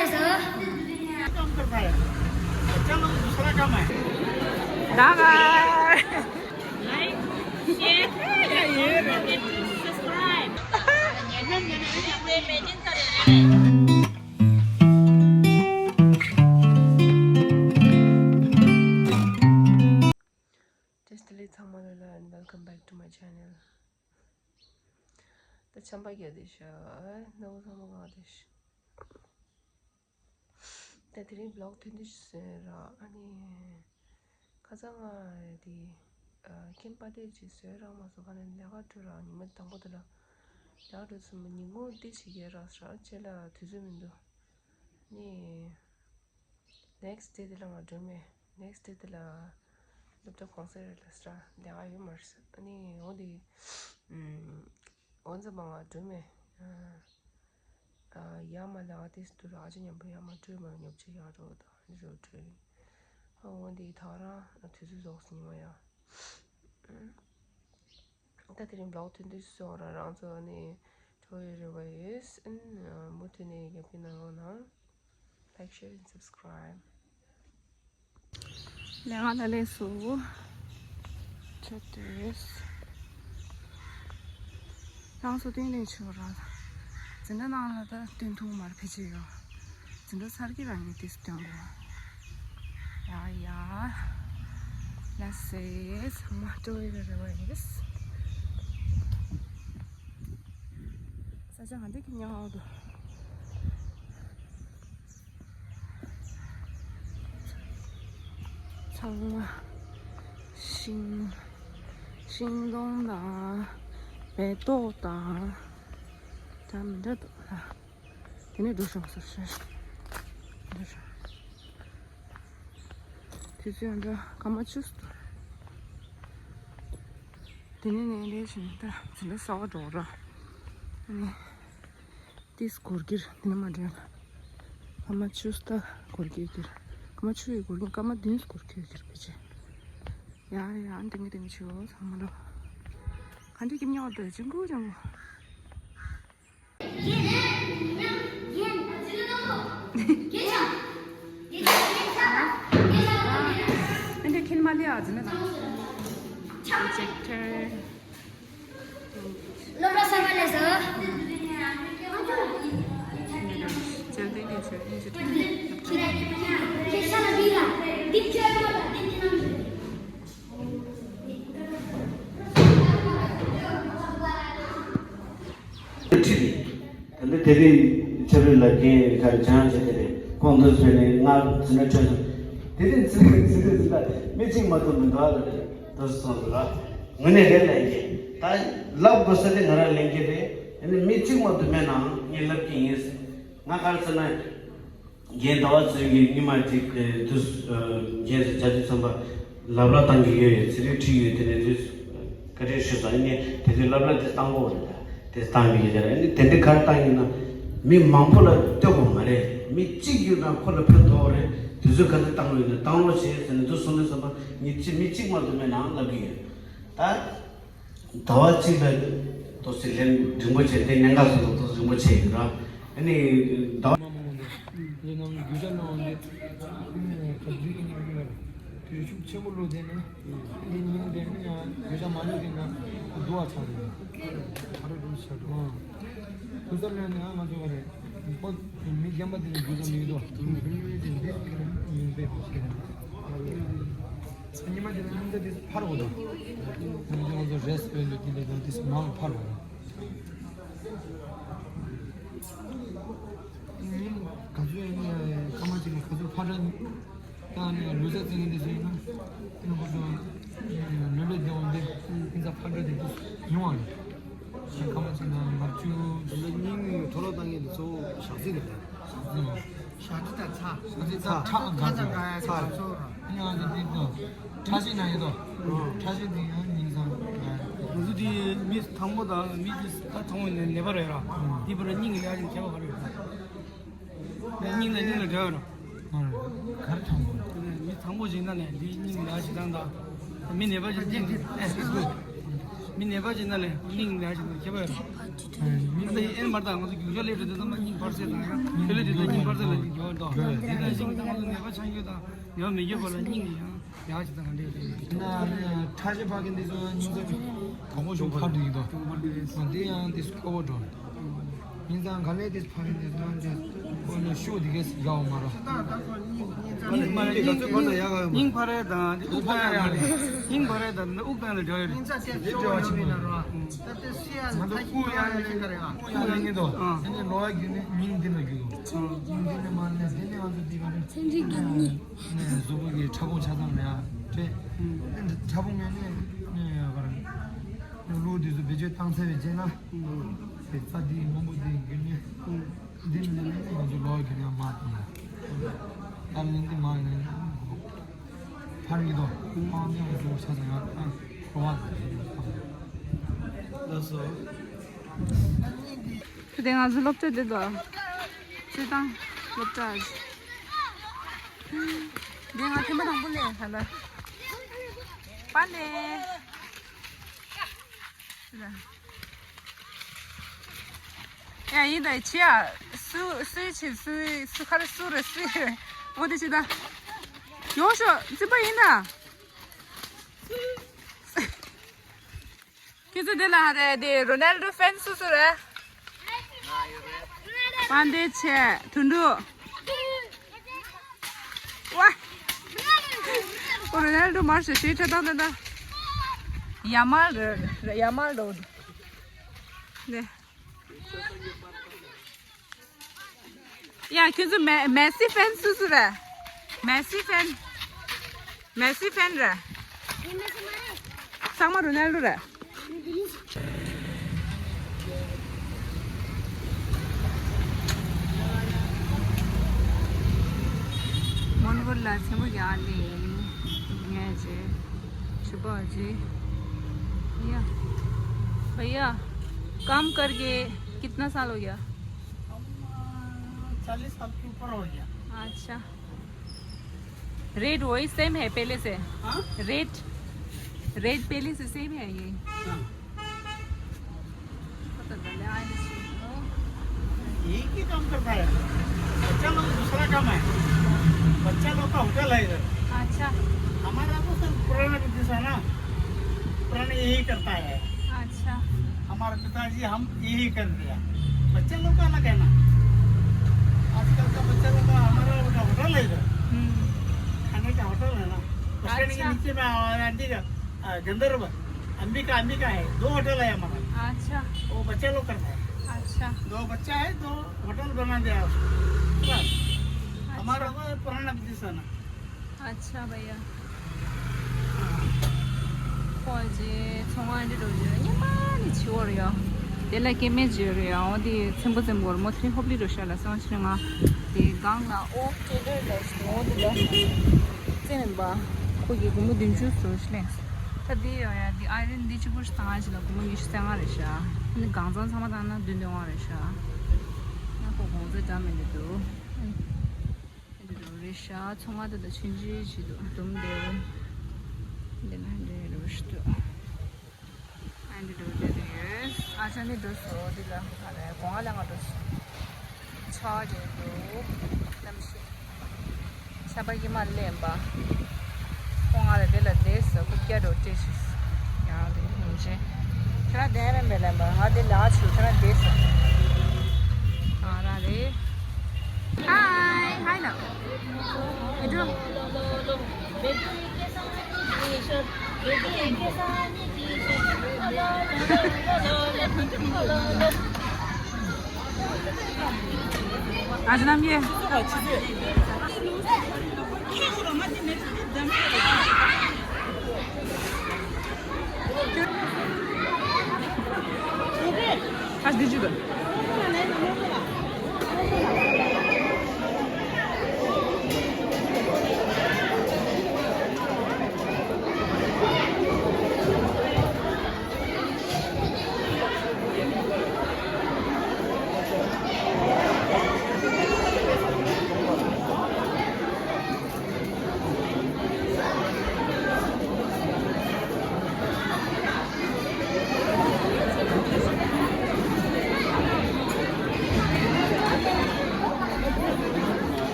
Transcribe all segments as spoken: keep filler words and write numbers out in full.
Bye bye. Like, share, subscribe. Just delete ཚང་མ་ལ་ལ། And welcome back to my channel. ད་ཆམ་པ་བརྒྱབ་བསྡད་ཤག་ནོར་བུ་ཚང་མ་ངག་བསྡད་ཤག་ད་དེ་རིང་བི་ལོག་ཐུང་ཐུང་ཞིག་བཟོས་ར། ཨ་ནི་ཁ་སང་ང་དེ་ཨ་ཁྱིམ་པར་ཊི་ཅིག་བཟོས་རག་མ་སོང་། ཁ་ནས་ལས་ཀ་འགྲོ་ར། ཉི་མ་དང་པོ་དེ་ལ་ལས་ཀ་འགྲོ་སོང་། ཉིན་གུང་ཏི་ཞིག་ཡོད་རག་ཟེར། རྗེས་ལ་དུས་ཚོད་མི་འདུག་ནི་next day དེ་ལ་ང་འགྲོ་མེད། Next day དེ་ལ་སློབ་གྲྭ་གུང་སེང་རེད་ལ་ཟེར། ལས་ཀ་ཡོད་མ་རེད་ཟེར། ཨ་ནི་འོ་དེ་ཨམ་འོ་ཙམ་པ་ང་འགྲོ་མེད། ཨ་ཡ་མ་ལ་ཨ་ཏིས་དུ་ར་ཅི་མཉམ་པོ་ཡ་མ་འགྲོས་མ་ཉོབ་ཅི་ཡ་རོ་དང་ཨ་ནི་རོ་འགྲོས། ཨ་འོ་འདི་ད་རང་དུས་ཚོད་རྫོགས་སོང་ཉི་མ་ཡ། ད་དེ་རིང་བི་ལོག་ཐུང་ཐུང་བཟོས་ར། རང་ཚོ་ནི་འགྲོ་ཡི་རེ་བ་ཡོད། ཨ་མུ་མཐུད་ནས་རྒྱབ་སྐྱོར་གནང་རོགས་གནང་། Like, share and subscribe. ལས་ཀ་ལ་ལས་སུ་ཆོད་དུས། རང་སོ་ཏིང་ཏིང་ཆུ་ར། འཛིན་གྲྭ་ནང་ལ་ད་སྟོན་ཐུང་མར་ཕེ་ཆེ་ཡོད། འཛིན་གྲྭ་ཚར་གྱི་རང་ཉིད་དེ་སྟོན་གོ། ཡ་ཡ། ལ་སེ་ཚང་མ་སྤྲོ་བའི་རེ་བ་ཡིན། ས་ཆ་ག་འདྲ་གི་ཉག་འདུག་ཚང་མ་ཤིང་ཤིང་སྡོང་དང་བལ་ཏོག་དང་འདྲ་མི་འདྲ་འདུག་ལ། དེ་ནས་འགྲོ་ཤོག་ཟེར་ཤོག་འགྲོ་ཤོག་དེ་ཚོ་ཡང་འདྲ་སྐར་མ་བཅུ་ཙམ་འདུག་དེ་ནས་ནས་ལས་བྱས་ནས་ད་འཛིན་གྲྭ་གསར་པ་འགྲོ་ར། ཨ་ནི། ཏིས་སྒོར་གྱིར་དེ་ནས་མ་འདྲེན། སྐར་མ་བཅུ་ཙམ་སྒོར་གྱིར་གྱིར། སྐར་མ་བཅུ་ཡི་སྒོར་གྱིར། སྐར་མ་བདུན་སྒོར་གྱིར་གྱིར་བེད་སྤྱད། ཡ་ཡ་ཡ། ཏིང་ཏིང་ཆུ་ཚང་མ་ལོ། ག་འདྲ་གི་ཉག་འདྲ་ཅིང་གུ་ཅང་གུ། ཨ་འདྲ་ཁྱེད་མ་ལས་ཨ་ཙི་ན་ད། ཆེག་ཐེར། སློབ་གྲྭ་གསར་པ་ལས་སོ། ཁྲིད། ད་ལྟ་དེ་རིང་ཆབ་རིལ་ལ་རྒན་ཁ་བྱང་བྱས་དེ་རེད། ཁོང་འདུག་བྱས་ནས་ང་འཛིན་གྲྭ་ཁྲོད་དུ་དེ་རིང་འཛིན་གྲྭ་འཛིན་གྲྭ་འཛིན་གྲྭ་མི་གཅིག་མ་གཏོགས་མི་འདུག་ཨ། ལ་རེད་འདུག་སོང་ཟེར་ར། ངོས་ནས་རེད་ལ་ཡིན། ད་ལབ་དགོས་ས་དེ་ང་རང་ལེན་གྱི་རེད། ཡིན་ནའི་མི་གཅིག་མ་གཏོགས་མེད་ནའང་ངས་ལབ་ཀྱི་ཡིན། ང་ག་རེ་ཟེར་ན། རྒན་ཟླ་བ་ཚེ་རིང་གིས་སྔོན་མ་ཅིག་དུས་རྒན་ཟེར་བྱ་དུས་ཙམ་པ་ལབ་ར་བཏང་གི་ཡོད། ཡོད་ཚེ་རིང་ཁྲིད་ཡོད། དེ་ནས་དུས་བཀའ་དྲིན་ཞུ་སོང་། ཡིན་ནའི་དེ་དུས་ལབ་ར་དེ་བཏང་གོ་རེད། ད་དེ་བཏང་གི་ཡོད་རེད། ཡིན་ནའི་དེ་འདྲའི་ག་རེ་བཏང་ཡིན་ན་མི་མང་པོ་ལ་སྟོན་དགོས་མ་རེད། མི་གཅིག་ཡོད་ན་ཁོ་ལ་ཕན་ཐོགས་རེད། དུས་ཚོད་ག་ཚོད་བཏང་ཡོད་ན་བཏང་རོགས་བྱེད་ཟེར་ནས་འདུག་སོང་དུས་ཙམ་པ་ངས་ཅི་མི་གཅིག་མ་གཏོགས་མེད་ནའང་ལབ་གི་ཡོད། ད། ཟླ་བ་གཅིག་ལ་ཏོག་ཙམ་ལན་རིང་པོ་བྱས་ཏེ་གནད་འགག་སོགས་ཏོག་ཙམ་རིང་པོ་བྱས་ཡོད་ར། ཨ་ནི་ཟླ་བ། མ་མང་པོ་འདུག་འདི་ནང་རྒྱུ་ཆ་ནང་འདི་ག་རྒྱུ་ཡིན་ནམ་གྱི་བར་དུས་ཤུགས་ཆེན་པོ་བླུགས་བསྡད་ན་འདི་ཉིན་འདི་ནི་ཡང་རྒྱུ་ཆ་མ་ཉོ་གི་ན་རྡོ་བ་ཆགས་འདུག་ག་རེ་འདུག་ཆགས་འདུག་དུས་ཚོད་ལོན་ནས་ང་ཚོ་ག་རེ་ཁོ་མི་རྒན་པ་འདི་ནི་རྒྱུ་ཆ་མི་ཡོད་དོ། མི་མི་མི་འདི་འདི་མི་འདི་ཧོ་ཤེས་ན། ཉི་མ་དེ་ལ་སྙིང་རྗེ་དེ་ཕར་འོ་དང་། ཉི་མ་དེ་ང་ཚོ་རེས་སྤེལ་ལོ་དེ་ལས་ཀྱང་དེ་མང་ཕར་འོ་དང་། ཉིན་ག་ཚོད་ཡིན་ན་སྐར་མ་གཅིག་ལ་ག་ཚོད་ཕར་འགྲོ་ཡང་ནི་ལུས་རྩལ་རྩེད་མཁན་དེ་ཚོ་ཡིན་ན་ཨེ་ནི་ཁོ་ཚོ་ལུས་ལས་བདེ་བ་འདི་ཨིན་ཙང་ཕར་འགྲོ་དེ་དུས་ཉུང་བ་རེད། སྐར་མ་གཅིག་ལ་མར་བཅུ། དེ་ལ་སྙིང་དྲོ་ལོ་བཏང་མཁན་དེ་གཙོ་བོ་ཞག་རྩི་རེད། ཞག་རྩི་དང་ཚྭ། ཞག་རྩི་དང་ཚྭ། ཚྭ་དང་འགའ་ཡ་ཚྭ། ཚྭ་ཚོ་ར། ཨ་ནི་ང་ཚོ་འདི་དང་ཁྲག་ཤེད་ན་ཡོད་དོ། ཁྲག་ཤེད་འདི་ཡང་ཉིན་སང་འགའ་ཡ། ང་ཚོ་འདི་མི་དང་པོ་དང་མི་འདི་ད་ཚང་མ་ནས་ནད་པ་རེད་ར། འདི་བར་སྙིང་གི་ལས་ཀྱི་ཁྱད་པར་ག་རེ་ཡོད། སྙིང་ལ་སྙིང་ལ་འབྲེལ་བ་ར། ག་རེ་དྲང་པོ། མི་དང་པོ་ཞིག་ན་ནས་འདི་སྙིང་ལ་ཞིག་དང་དང་། མི་ནད་པ་ཞིག་སྙིང་ལ་ཨེ་མི་ནད་པ་ཞིག་ན་ལས་སྙིང་ལ་ཞིག་དང་ཁྱད་པར་ཡོད་ར། མིང་ལ་ཨེ་མར་དང་ང་ཚོ་རྒྱུགས་ཤར་སླེབས་རེད་དེ་ཚང་མ་སྙིང་འཕར་ཚད་དང་ཡང་དེ་ལས་དེ་ཚོ་སྙིང་འཕར་ཚད་ལ་སྙིང་རྒྱོ་དང་དེ་ལ་ཞིང་དང་ང་ཚོ་ནད་པ་ཆང་རྒྱུ་དང་ཡང་མི་རྒྱུ་བ་ལ་སྙིང་ཡང་ཡག་ཅིག་དང་འདྲེས་རེད། ཁྲ་ཆེ་ཕ་གི་འདི་ཚོ་སྙིང་ཚ་གོང་མོ་ཞོག་ཁ་འདྲི་གི་འདུག་འདི་ཡང་འདི་སྐོར་བ་འགྲོ། ཡིན་ཙང་ག་ལེ་དེ་ཕ་གི་དེ་ནང་དེ་ཁོ་ནི་ཤུགས་དེ་གས་ཡག་མ་རོ། སྙིང་མ་རེད་སྙིང་སྙིང་ཕ་རེད་དང་དེ་དབུགས་ཕ་ཡ་མ་རེད། སྙིང་ཕ་རེད་དང་དབུགས་དང་ལ་འབྲེལ་ཡོད་རེད། དེ་འབྲེལ་བ་ཆེན་པོ་རེད། ང་ཚོ་དབུགས་ཡང་ཡང་ཡིན་ག་རེད། ཨ་དབུགས་ཡང་ཡིན་གྱི་འདུག་དེ་ནས་ལོ་ཡ་རྒྱུན་ནས་སྙིང་འདི་ལ་རྒྱུ་འདུག་སྙིང་འདི་ནས་མ་ནས་དེ་ནས་ང་ཚོ་འདི་ག་རེད། ཚན་རིག་གི་གཉིས། ནས་གཟུགས་པོ་གི་ཕྲ་ཕུང་ཆ་ཚང་ལ་ཡང་སྤྲད། ཕྲ་ཕུང་མེད་ནས་ནས་ཡ་ག་རེད། ལུག་འདི་ཚོ་བེད་སྤྱོད་བཏང་ཚར་བའི་རྗེས་ལ། དེ་རྩྭ་འདི་སྔོན་པོ་འདི་རྒྱུན་ནས། འདི་ནི་ང་ཚོ་ལོག་གི་ནས་མ་དེ་ཡ། ད་ལན་འདི་མ་ནས་ཕར་ཡིན་དོ། ཕང་འདི་ང་ཚོ་ཆ་ཚང་ཡང་ཨ་ཁོ་བ་དེ་ལགས་སོ། དེ་ང་ཚོ་སློབ་གྲྭ་འདི་དོ། སྤྱིར་བཏང་སློབ་གྲྭ། འདི་ང་ཐེངས་མ་དང་པོ་ལས་ཧ་ལ། པ་ལས། ཡ་ཡིན་ད་ཆི་ཡ། སུ་སུའི་ཆེད་སུའི་སུ་ཁར་སུ་རེད་སུའི་རེད། འོ་དེ་ཆི་ད། ཡོང་ཤོག་རྩིས་པ་ཡིན་ད། ཁྱེད་ཚོ་དེ་ལ་ཧ་རེད་དེ་རོ་ནལ་ཌོ་ཕེན་སུ་སུ་རེད། པ་འདི་ཆེ་དུད་འགྲོ། ཝ། ཨོ་རོ་ནལ་ཌོ་མར་ཤ་ཤེ་ཁྲ་དང་དང་དང་། ཡ་མལ་རེད་ཡ་མལ་རེད། ནས། ཡ་ཁྱོད་ཚོ་མེ་མེ་སི་ཕེན་སུ་སུ་རེད། མེ་སི་ཕེན། མེ་སི་ཕེན་རེད། ཚང་མ་རོ་ནལ་ཌོ་རེད། མོན་གྷོ་ལ་ཚེམ་བུ་རྒྱག་ལེ་ངས་རྗེས་ཆུ་པ་རྗེས། ཡ། भैया, काम करके कितना साल हो गया? हम, अ, चालीस साल के ऊपर हो गया। अच्छा। रेट वही सेम है पहले से? हाँ? रेट, रेट पहले से सेम है ये? हाँ। पता चले, आए नहीं। यही की काम करता है। बच्चा लोग दूसरा काम है। बच्चा लोग का होटल है इधर। अच्छा। हमारा तो सर पुराना बिजनेस है ना, पुराना यही करता है। अच्छा। हमारा पिताजी हम यही कर दिया। बच्चा लोग का अलग है ना, आजकल का बच्चा लोग का, हमारा लोग का होटल है इधर। हम्म। खाने का होटल है ना, बस स्टैंड के अच्छा। नीचे में आंटी का, आ, गंधर्व, अंबिका, अंबिका है, दो होटल है हमारा। अच्छा। वो बच्चा लोग करता है। अच्छा। दो बच्चा है, दो होटल बना दिया उसको। बस। अच्छा। हमारा वो पुराना बिजनेस है ना। अच्छा भैया। ཁོ་ཅེ་ཚོང་ཨ་འདྲི་འགྲོ་རྒྱུ་ཉི་མ་ནི་ཆི་བོར་ཡོད། དེ་ལ་སྐྱེ་མེད་བརྗོད་རེད་ཡང་འོ་དེ་ཚེམ་པོ་ཚེམ་པོར་མོ་ཐི་ཧོབ་ལི་འགྲོ་ཤ་ལ་སང་ཕྱིར་ང་དེ་སྒང་ལ་ཨོ་ཀེ་ལེ་ལ་སོ་དེ་ལ་རྩེ་མིན་པ་ཁོ་གི་སྒོར་མོ་བདུན་ཅུ་སོ་ཤི་ལེན། ད་དེ་ཡོད་ཡ་དེ་ཨ་རིན་འདི་གཅིག་པུ་ཞིག་བཏང་ཨ་ཅི་ལ་སྒོར་མོ་ཉི་ཤུ་རྩ་ལྔ་རེད་ཤ། ཨ་ནི་གང་ཚང་ཚང་མ་བཏང་ན་བདུན་བདུན་དབང་རེད་ཤ། ཡང་ཁོ་གོང་ཚད་འདྲ་མི་འདུག་འདི་འདྲ་རེད་ཤག་ཚོང་བ་དེ་དང་ཆུང་ཆུང་ཞིག་འདུག་འདུག་འདུག་འདི་ལ་འདྲ་རེད་ཤག་འདི་འདྲ་རེད་ཡོད། ཨ་ཅག་འདི་འགྲོ་སོང་། འདི་ལ་ཨ་རེ་གོང་ལ་ང་འགྲོ་སོང་། ཆ་རེད་འདུག་གནམ་གཤིས་ཆར་པ་ཡིན་མ་ལེན་པ། ཁོང་ང་ལ་དེ་ལ་བསྡད་ཟེར་ཁོ་སྐྱ་འགྲོ་སྤྲད་ཤིག་ཡང་དེ་ཡིན་ཅེ། ཁྱོད་རང་བསྡད་རན་མེད་ལབ་པ་ང་དེ་ལ་ཆུ་ཁྱོད་རང་བསྡད་ཟེར། ང་རང་རེད། Hi, hi now. You do? आज नाम ये। आज दीजिएगा।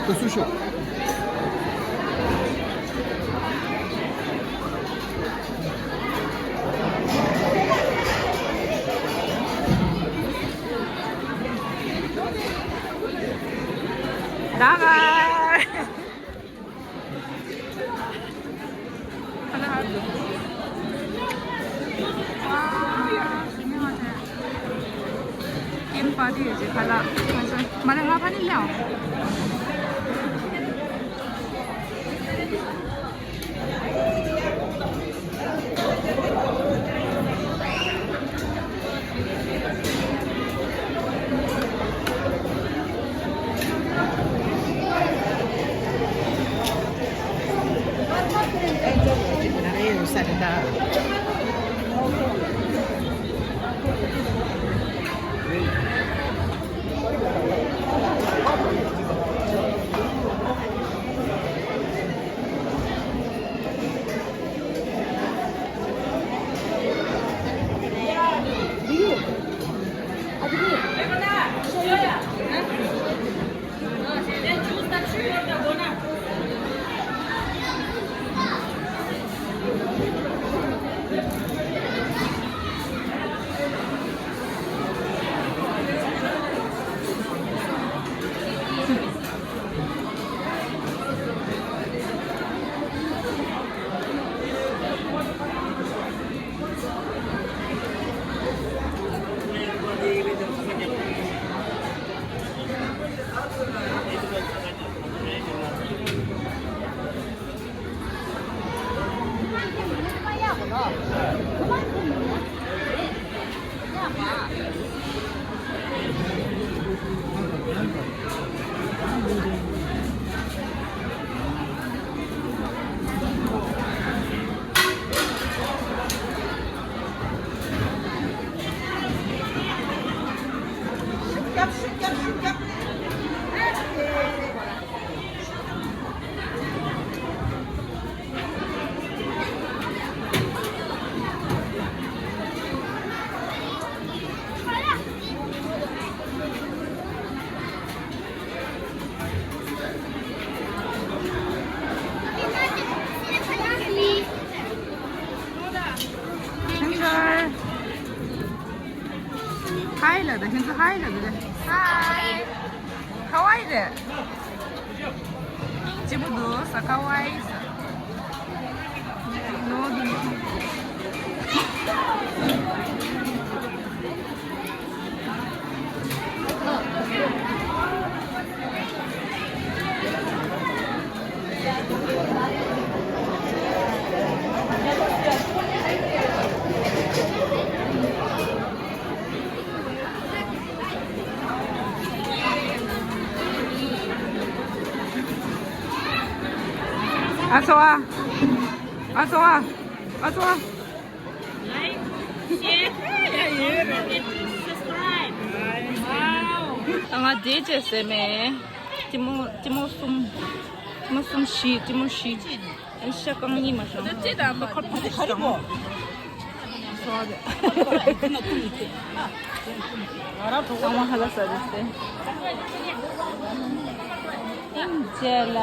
ད་སུ་ཤོག་ད་ག་ཁ་ལག་ཧ་འདུག་ཀེམ་པར་ཊི་ཡོད་ཅེ་ཁ་ལག་ཁ་ཤོ་མ་ལ་ང་ཕ་ནི་ལེའོ། ཧའི་ལབ་དང་། ཁྱེད་ཚོ་ཧའི་ལབ་དང་། ཧའི། ཁ་ཝའི་རེད། སྙིང་རྗེ་མོ་འདུག་ས། ཁ་ཝའི་ས། ནོ་འདུག་ཨ་ཚོ་ཨ། ཨ་ཚོ་ཨ། ཨ་ཚོ་ཨ། Like, share, don't forget to subscribe. Wow. ང་འདྲེ་བྱས་ཟེར་མེད། ཏི་མོ་ཏི་མོ་གསུམ། ཏི་མོ་གསུམ་བཞི། ཏི་མོ་བཞི། ཨ་ཤ་རྐང་གཉིས་མ་བྱུང་། ཁ་ཁ་ཁ་ཁ་ཁ། ཚང་མ་ཧ་ལ་ས་རེད་ཟེར། ཨིན་ཇེ་ལ།